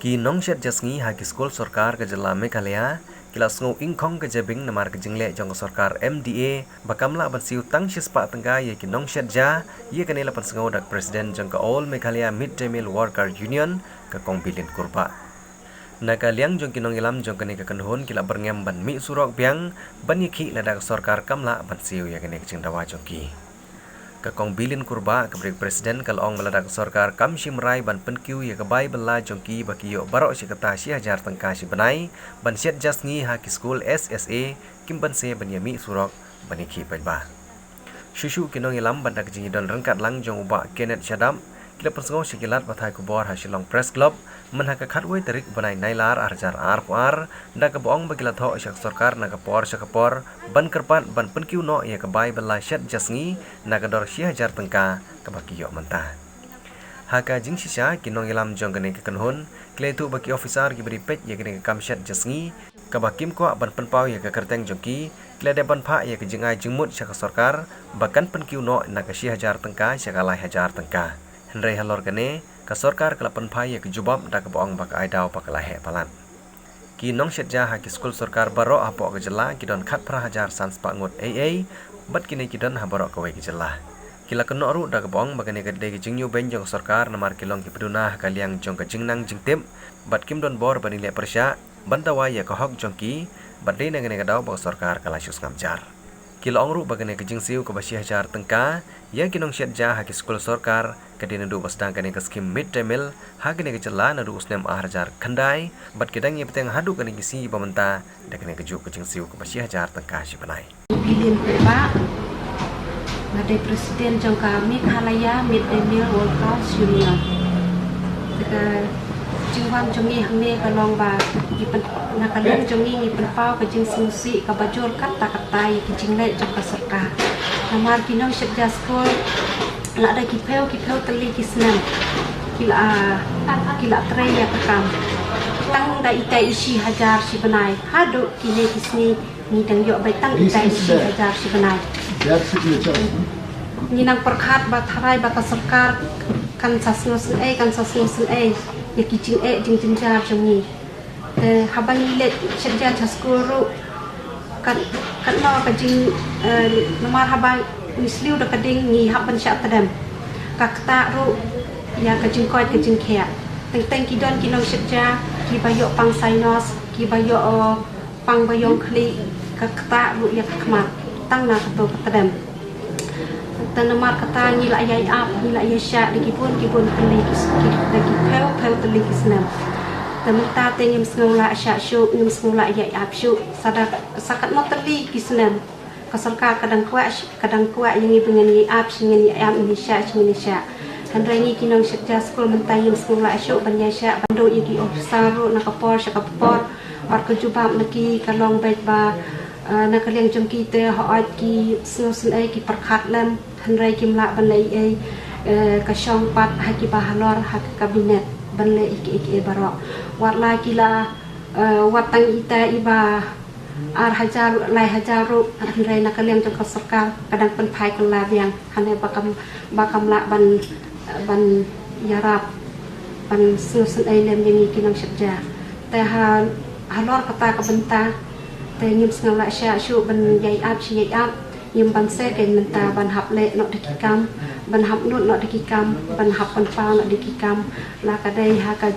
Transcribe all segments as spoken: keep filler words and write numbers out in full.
Ki nongshet ja sngi ha ki skul sorkar ka jylla Meghalaya ki la sngew ingkhong ka jabieng namar ka jingleh jong ka sorkar M D A ba kam lah ban siew tang shispah tyngka ïa ki nongshet ja. Ïa kane la pynsngew da ka president jong ka All Meghalaya Mid Day Meal Worker Union, ka Kong Bilin Kurbah. Na ka liang jong ki nongïalam jong kane ka kynhun ki la byrngem ban mih surok biang ban ïakhih lada ka sorkar kam lah ban siew ïa kane ka jingdawa jong ki. Ka Kong Bilin Kurbah, kaba dei ka president, ka la ong ba lada ka sorkar kam shim rai ban pynkiew ïa ka bai bylla jong ki ba ki ïoh baroh shi katta shi hajar tyngka shi bnai ban shet ja sngi ha ki skul S S A, kim banse ban ïa mih surok ban ïakhih paidbah. Shuh shuh ki nongïalam bad da ka jingïadon ryngkat lang jong u Bah Kenneth Shadap, ki la pynsngew sha ki lad pathai khubor ha Shillong Press Club mynha ka khatwei tarik bnai Nailar ar hajar arphew ar, da kaba ong ba ki la thoh sha ka sorkar na ka por sha ka por ban kyrpad ban pynkiew noh ïa ka bai bylla shet ja sngi na ka dor shi hajar tyngka kaba ki ïoh mynta. Ha ka jingshisha, ki nongïalam jong kane ka kynhun ki la ïathuh ba ki officer kiba dei peit ïa kane ka kam shet ja sngi, kaba kim kwah ban pynpaw ïa ka kyrteng jong ki, ki la dep ban phah ïa ka jingai jingmut sha ka sorkar ba kan pynkiew noh na ka shi hajar tyngka sha ka lai hajar tyngka. Hynrei halor kane, ka sorkar ka la pynphai ïa ka jubab da kaba ong ba ka ai daw ba ka la heh palat. Ki nongshet ja ha ki skul sorkar baroh hapoh ka jylla ki don khatphra hajar san spah ngut ei ei, bad kine ki don ha baroh kawei ka jylla. Ki la kynnoh ruh da kaba ong ba kane ka dei ka jingñiewbeiñ jong ka sorkar namar ki long kiba duna ha ka liang jong ka jingnang jingtip, bad kim don bor ban ïaleh pyrshah ban dawa ïa ka hok jong ki, bad dei na kane ka daw ba ka sorkar ka la shu sngap jar. Ki la ong ruh ba kane ka jingsiew kaba shi hajar tyngka ïa ki nongshet ja ha ki skul sorkar ka dei naduh ba sdang kane ka skhim mid day meal ha kane ka jylla naduh u snem ar hajar khyndai, bad ki dang ïa bteng haduh kane ka sngi ba mynta da kane ka juh ka jingsiew kaba shi hajar tyngka shi bnai. Bilin Kurbah, nga dei president jong ka Meghalaya Mid Day Meal Workers Union. Te ka jingwan jong ngi hangne ka long ba ngi pyn-, na ka liang jong ngi ngi pynpaw ka jingsngewsih kaba jur katta katta ïa ki jingleh jong ka sorkar. Namar ki nongshet ja skul la da ki phew ki phew tylli ki snem ki la, ki la trei ïa ka kam. Tang da ita i shi hajar shi bnai haduh kine ki sngi ngi dang ïoh beit tang ita i shi hajar shi bnai. Ngi nang pyrkhat ba tharai ba ka sorkar kan sa sngewsynei, kan sa sngewsynei ïa ki jingeh jingjynjar jong ngi. Te haba ngi leit shet ja sha skul ruh, kat, katno ka jing, eh, namar haba ngi sliew da ka ding ngi hap ban shah tdem. Ka ktah ruh ïa ka jingkoit ka jingkhiah. Teng teng ki don ki nongshet ja kiba ïoh pang sinus, kiba ïoh, eh, pang ba ïong khlieh, ka ktah ruh ïa ka khmat tang na kato ka tdem. Te namar kata ngi la ïai ap, ngi la ïai shah da ki bun ki bun tylli ki, ki, da ki phew phew tylli ki snem. Te mynta te ngim sngew lah shah shuh, ngim sngew lah ïai ap shuh. Sa da, sa katno tylli ki snem ka sorkar ka dang kwah sh-, ka dang kwah ïa ngi ba ngin ïai ap, shu ngin ïai ap, ngin ïai shah, shu ngin ïai shah. Hynrei ngi ki nongshet ja skul mynta ngim sngew lah shuh ban ïai shah, ban duh ïa ki officer ruh na ka por sha ka por. Bad ka jubab na ki ka long beit ba, eh, na ka liang jong ki te hooid ki sngewsynei, ki pyrkhat lem, hynrei kim lah ban leh ei ei, eh, ka shong pat ha kiba halor ha ka kabinet ban leh ei ei ei baroh. Wat la ki la, eh, wat tang ita iba ar hajar, lai hajar ruh, hynrei na ka liang jong ka sorkar ka dang pynphai kylla biang. Hynrei ba kam, ba kam lah ban, ban ïarap, ban sngewsynei lem ïa ngi ki nongshet ja. Te ha, halor kata ka bynta te ngim sngew lah shah shuh ban ïai ap shi ïai ap. Ngim banse kein mynta ban hap leh noh da ki kam, ban hap nud noh da ki kam, ban hap pynpaw noh da ki kam. La ka dei ha ka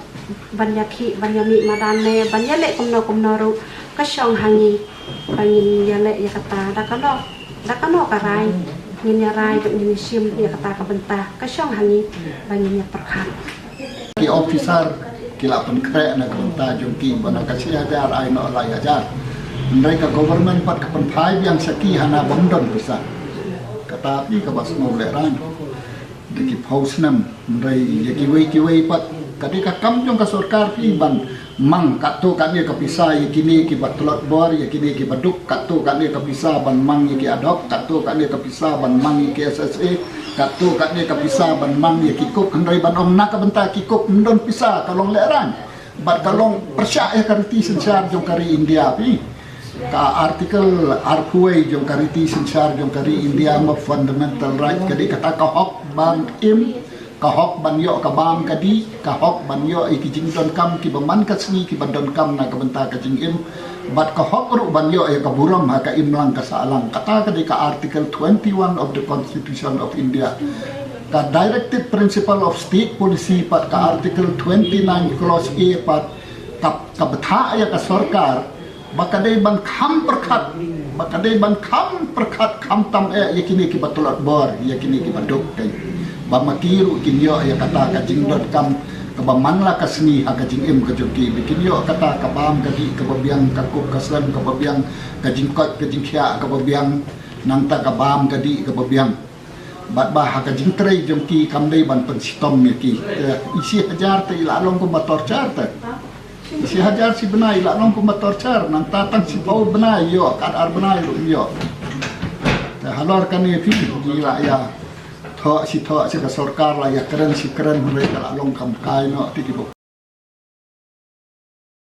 ban ïakhih, ban ïamih madan ne ban ïaleh kumno kumno ruh, ka shong ha ngi ba ngin ïaleh ïa kata. Da kano, da kano ka rai ngin ïarai bad ngin ïashim ïa kata ka bynta? Ka shong ha ngi ba ngin ïapyrkhat. Ki officer ki la pynkhreh na ka bynta jong ki ba na ka shi hajar ai noh lai hajar. Hynrei ka government pat ka pynphai biang sha ki hana bym don pisa. Kata phi kaba sngewlehraiñ. Da ki phew snem, hynrei ïa kiwei kiwei pat ka dei ka kam jong ka sorkar phi ban mang katto katne ka pisa ïa kine kiba tlot bor, ïa kine kiba duk, katto katne ka pisa ban mang ïa ki ADHOC, katto katne ka pisa ban mang ïa ki S S A, katto katne ka pisa ban mang ïa ki cook, hynrei ban ong na ka bynta ki cook ym don pisa, ka long lehraiñ. Bad ka long pyrshah ïa ka riti synshar jong ka ri India phi. Ka article arphew wei jong ka riti synshar jong ka ri India, ba fundamental right, ka dei kata ka hok ban im Ka hok ban ïoh ka bam ka dih, ka hok ban ïoh ïa ki jingdonkam kiba man ka sngi kiba donkam na ka bynta ka jingim, bad ka hok ruh ban ïoh ïa ka burom ha ka imlang ka sahlang. Kata ka dei ka Article twenty-one of the Constitution of India. Ka Directive Principle of State Policy pat, ka Article twenty-nine Clause A pat, ka, ka bthah ïa ka sorkar ba ka dei ban kham pyrkhat, ba ka dei ban kham pyrkhat khamtam eh ïa kine kiba tlot bor, ïa kine kiba duk, te ba ma ki ruh kin ïoh ïa kata ka jingdonkam kaba man la ka sngi ha ka jingim ka jong ki, ba kin ïoh kata ka bam ka dih kaba biang, ka kup ka slem kaba biang, ka jingkoit ka jingkhiah kaba biang, nangta ka bam ka dih kaba biang. Bad ba ha ka jingtrei jong ki kam dei ban pynshitom ïa ki. Te i shi hajar te i la long kumba torture te. I shi hajar shi bnai i la long kumba torture, nangta tang shiphew bnai ïoh, kat ar bnai ruh ïoh. Te halor kane phi, ngi la ïa thoh shi thoh shi, ka sorkar la ïa kren shi kren, hynrei ka la long kam kai noh te ki ba